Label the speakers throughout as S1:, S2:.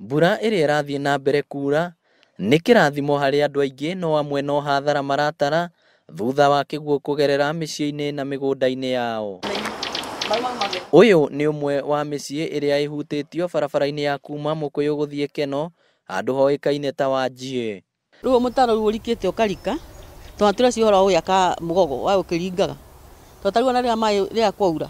S1: Mbura ĩrĩa ĩrathiĩ na mbere kuura nĩ kĩrathimo harĩ andũ aingĩ, no amwe no hathara maratara thutha wa kĩguũ kũgerera mĩciĩ-inĩ na mĩgũnda-inĩ yao. Ũyũ nĩ ũmwe wa mĩciĩ ĩrĩa ĩhutĩtio barabara-inĩ ya kuma Mũkũyũ gũthiĩ Keno, handũ hoĩkaine ta Wanjiĩ.
S2: Rĩu mũtaro rĩu ũrikĩte ũkarika, tondũ tũreciria ũhoro wa gwaka mũgogo wa gũkĩringaga. Tondũ ta rĩu ona rĩrĩa maĩ rĩrĩa kwaura,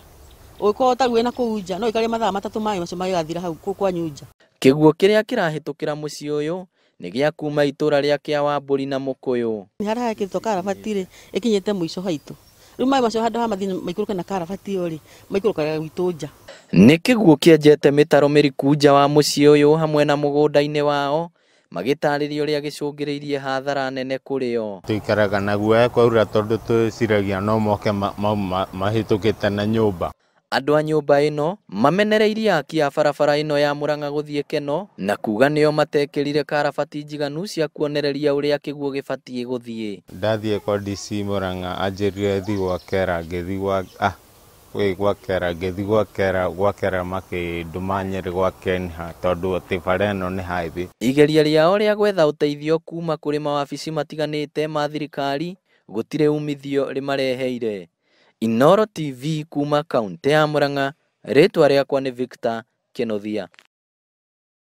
S2: ũngĩkorwo ta rĩu wĩna kũu nja, no ũikare mathaa 3 maĩ macio magĩgathira hau kũu kwanyu nja.
S1: Kĩguũ kĩrĩa kĩrahĩtũkĩra mũciĩ ũyũ nĩ gĩa kuma itũra rĩa Kĩawambũri na Mũkũyũ.
S2: Nĩ harĩa hekĩrĩtwo karabati rĩ, ĩkinyĩte mũico haitũ. Rĩu maĩ macio handũ ha mathiĩ maikũrũke na karabati ĩyo rĩ, maikũrũkaga gwitũ nja.
S1: Nĩ kĩguũ kĩenjete mĩtaro mĩriku nja wa mũciĩ ũyũ hamwe na mũgũnda-inĩ wao, magĩtarĩria ũrĩa gĩcũngĩrĩirie hathara nene kũrĩ o.
S3: Tũikaraga na guoya kwaura tondũ twĩciragia no moke mahĩtũkĩte na nyũmba.
S1: Andũ a nyũmba ĩno mamenereirie aki a barabara ĩno ya Murang'a gũthiĩ Keno na kuga nĩo matekĩrire karabati njiganu cia kuonereria ũrĩa kĩguũ gĩbatiĩ gũthiĩ.
S3: Ndathiĩ kwa DC Murang'a anjĩrire thiĩ gwa Kera, ngĩthiĩ gwa gwa Kera, ngĩthiĩ gwa Kera, gwa Kera makĩndũma Nyĩrĩ gwa Kenha tondũ atĩ bara ĩno nĩ highway.
S1: Igeria rĩao rĩa gwetha ũteithio kuma kũrĩ mawabici matiganĩte ma thirikari gũtirĩ umithio rĩmareheire. Inooro TV kuma kaunti ya Murang'a, rĩtwa rĩakwa nĩ Victor Kĩnuthia.